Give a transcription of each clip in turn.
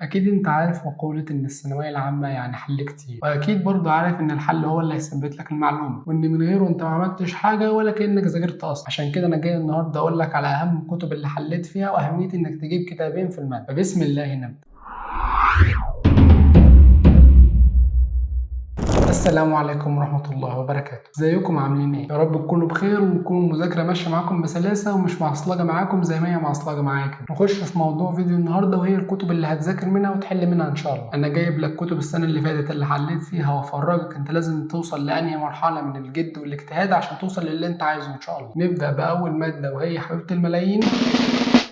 أكيد أنت عارف مقولة إن الثانوية العامة يعني حل كتير، وأكيد برضه عارف إن الحل هو اللي هيثبت لك المعلومة، وإن من غيره أنت ما عملتش حاجة ولا كأنك ذاكرت أصلا. عشان كده أنا جاي النهاردة أقول لك على أهم الكتب اللي حليت فيها وأهمية إنك تجيب كتابين في المادة. فبسم الله نبدأ. السلام عليكم ورحمة الله وبركاته. ازيكم عاملين ايه؟ يا رب تكونوا بخير وتكون المذاكرة ماشية معاكم بسلاسة ومش معصلجة معاكم زي ما هي معصلجة معايا كده. نخش في موضوع فيديو النهاردة وهي الكتب اللي هتذاكر منها وتحل منها ان شاء الله. انا جايب لك كتب السنة اللي فاتت اللي حليت فيها وافرجك انت لازم توصل لانهي مرحلة من الجد والاجتهاد عشان توصل للي انت عايزه ان شاء الله. نبدأ بأول مادة وهي حبيبة الملايين،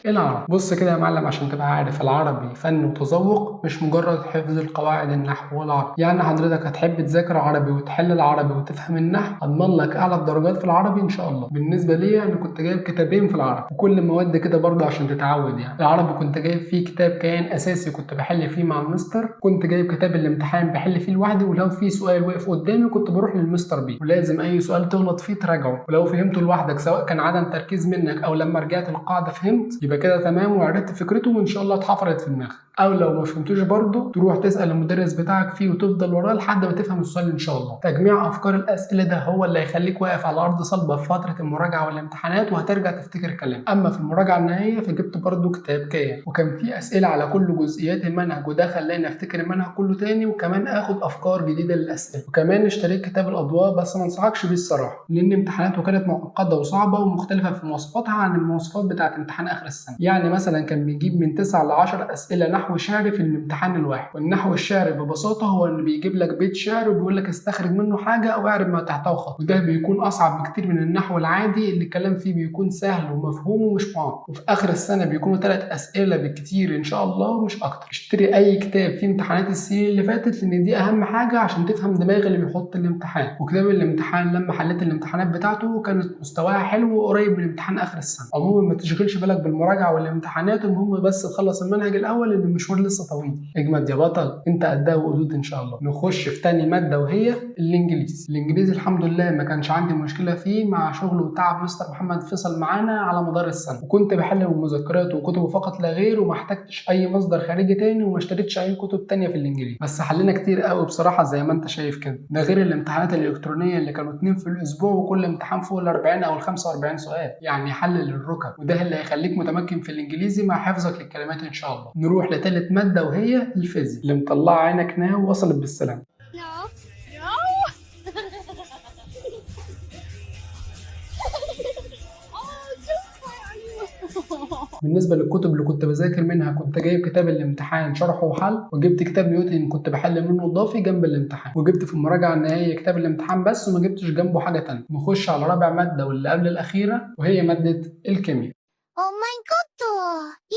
العربي. بص كده يا معلم عشان تبقى عارف، العربي فن وتذوق، مش مجرد حفظ القواعد النحو والعربي. يعني حضرتك هتحب تذاكر عربي وتحل العربي وتفهم النحو، هضمن لك اعلى الدرجات في العربي ان شاء الله. بالنسبة لي انا كنت جايب كتابين في العربي وكل المواد كده برضه عشان تتعود. يعني العربي كنت جايب فيه كتاب كيان اساسي كنت بحل فيه مع المستر، كنت جايب كتاب الامتحان بحل فيه لوحدي، ولو في سؤال وقف قدامي كنت بروح للمستر بيه، ولازم اي سؤال تغلط فيه تراجعه، ولو فهمته لوحدك سواء كان عدم تركيز منك او لما رجعت القاعدة فهمت يبقى كده تمام وعرفت فكرته وان شاء الله اتحفرت في دماغك. او لو ما فهمتوش برضه تروح تسال المدرس بتاعك فيه وتفضل وراه لحد ما تفهم السؤال ان شاء الله. تجميع افكار الاسئلة ده هو اللي هيخليك واقف على ارض صلبه في فترة المراجعة والامتحانات وهترجع تفتكر كلام. اما في المراجعة النهائية فجبت برضه كتاب كيان وكان فيه اسئلة على كل جزئيات المنهج، وده خلاني افتكر المنهج كله تاني وكمان اخد افكار جديدة للاسئلة. وكمان اشتريت كتاب الاضواء بس ما انصحكش بيه الصراحة، لان امتحاناته كانت معقدة وصعبة ومختلفة في مواصفاتها عن المواصفات بتاعه امتحان اخر السنة. يعني مثلا كان بيجيب من 9 ل 10 اسئلة نحو شعري في الامتحان الواحد، والنحو الشعري ببساطة هو اللي بيجيب لك بيت شعر وبيقول لك استخرج منه حاجة او اعرب ما تحته خط، وده بيكون اصعب بكتير من النحو العادي اللي الكلام فيه بيكون سهل ومفهوم ومش معقد. وفي اخر السنة بيكونوا 3 اسئلة بالكتير ان شاء الله ومش اكتر. اشتري اي كتاب فيه امتحانات السنين اللي فاتت لان دي اهم حاجة عشان تفهم دماغ اللي بيحط الامتحان. وكتاب الامتحان لما حليت الامتحانات بتاعته كانت مستواها حلو وقريب من امتحان اخر السنة. عموما ما تشغلش بالك بالمراجعة والامتحانات، المهم بس تخلص المنهج الاول لان المشوار لسه طويل. اجمد يا بطل، انت قدها وقدود ان شاء الله. نخش في تاني مادة وهي الانجليزي. الانجليزي الحمد لله ما كانش عندي مشكلة فيه مع شغل وتعب مستر محمد فيصل معانا على مدار السنة، وكنت بحل بمذكرات وكتبه فقط لا غير، وما احتجتش اي مصدر خارجي تاني وما اشتريتش اي كتب تانية في الانجليزي. بس حلينا كتير قوي بصراحة زي ما انت شايف كده، ده غير الامتحانات الالكترونية اللي كانوا 2 في الاسبوع وكل امتحان فوق ال 40 او ال 45 سؤال، يعني حل للركب، وده اللي هيخليك متمكن في الانجليزي مع حفظك للكلمات ان شاء الله. نروح لتالت مادة وهي الفيزياء اللي مطلعه عينك ناو ووصلت بالسلامة. No. No. Oh, just why are you? بالنسبة للكتب اللي كنت بذاكر منها كنت جايب كتاب الامتحان شرحه وحل، وجبت كتاب نيوتن كنت بحل منه اضافي جنب الامتحان، وجبت في المراجعة النهائية كتاب الامتحان بس وما جبتش جنبه حاجة تانية. نخش على رابع مادة واللي قبل الاخيرة وهي مادة الكيمياء. Oh my god,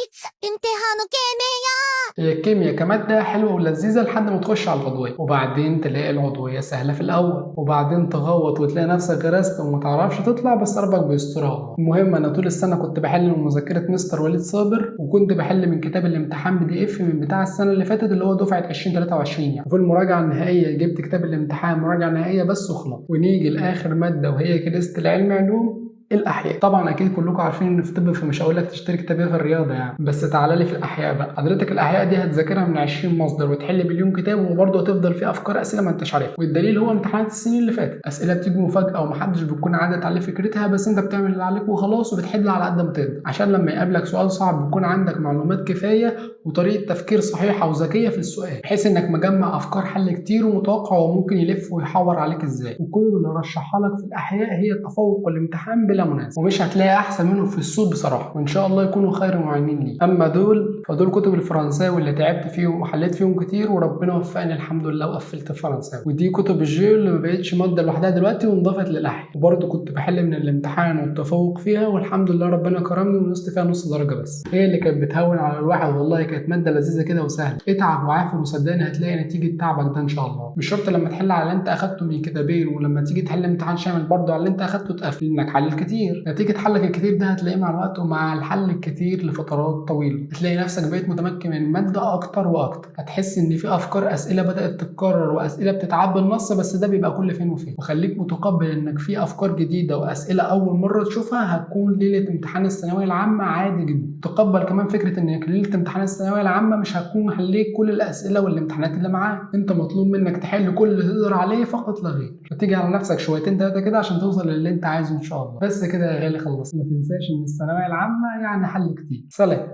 it's امتحان كيمياء. هي الكيمياء كمادة حلوة ولذيذة لحد ما تخش على العضوية، وبعدين تلاقي العضوية سهلة في الأول، وبعدين تغوط وتلاقي نفسك غرست وما تعرفش تطلع، بس ربك بيسترها والله. المهم أنا طول السنة كنت بحل من مذكرة مستر وليد صابر، وكنت بحل من كتاب الامتحان PDF من بتاع السنة اللي فاتت اللي هو دفعة 2023 يعني. وفي المراجعة النهائية جبت كتاب الامتحان مراجعة نهائية بس وخلاص. ونيجي لآخر مادة وهي كريست العلم علوم الاحياء. طبعا اكيد كلكم عارفين ان في طب فمش هقول لك تشتري كتاب في الرياضة يعني، بس تعالى لي في الاحياء بقى. حضرتك الاحياء دي هتذاكرها من 20 مصدر وتحل مليون كتاب، وبرضه هتفضل في افكار اسئلة ما انتش عارفها، والدليل هو امتحانات السنين اللي فاتت، اسئلة بتيجي مفاجاة ومحدش بيكون عدت عليه فكرتها، بس انت بتعمل اللي عليك وخلاص وبتحل على قد ما تقدر، عشان لما يقابلك سؤال صعب بيكون عندك معلومات كفاية وطريقه تفكير صحيحه وذكيه في السؤال، بحيث انك مجمع افكار حل كتير ومتوقع وممكن يلف ويحور عليك ازاي. والكتب اللي رشحها لك في الاحياء هي التفوق والامتحان بلا منازع، ومش هتلاقي احسن منهم في السوق بصراحة، وان شاء الله يكونوا خير معينين ليك. اما دول فدول كتب الفرنساوي اللي تعبت فيهم وحليت فيهم كتير وربنا وفقني الحمد لله وقفلت الفرنساوي. ودي كتب الجيو اللي ما بقتش مادة لوحدها دلوقتي وانضافت للاحياء، وبرده كنت بحل من الامتحان والتفوق فيها والحمد لله ربنا كرمني ونقصت فيها نص درجه بس، هي اللي كانت بتهون على الواحد والله. كانت مادة لذيذة كده وسهلة، اتعب وعافر وصدقني هتلاقي نتيجة تعبك ده ان شاء الله. مش شرط لما تحل على اللي انت اخدته من كتابين، ولما تيجي تحل امتحان شامل برضه على اللي انت اخدته تقفل انك حلل كتير. نتيجة حلك الكتير ده هتلاقيه مع الوقت ومع الحل الكتير لفترات طويلة، هتلاقي نفسك نفسك بقيت متمكن من المادة اكتر واكتر. هتحس ان في افكار اسئلة بدات تتكرر واسئلة بتتعب النص، بس ده بيبقى كل فين وفين. وخليك متقبل انك في افكار جديدة واسئلة اول مرة تشوفها هتكون ليلة امتحان الثانوية العامة عادي جدا. تقبل كمان فكرة انك ليلة امتحان الثانوية العامة مش هتكون حليت كل الاسئلة والامتحانات اللي معاك، انت مطلوب منك تحل كل اللي تقدر عليه فقط لا غير، وتيجي على نفسك شويتين تلاتة كده عشان توصل للي انت عايزه ان شاء الله. بس كده يا غالي خلص. ما تنساش ان الثانوية العامة يعني حل كتير. سلام.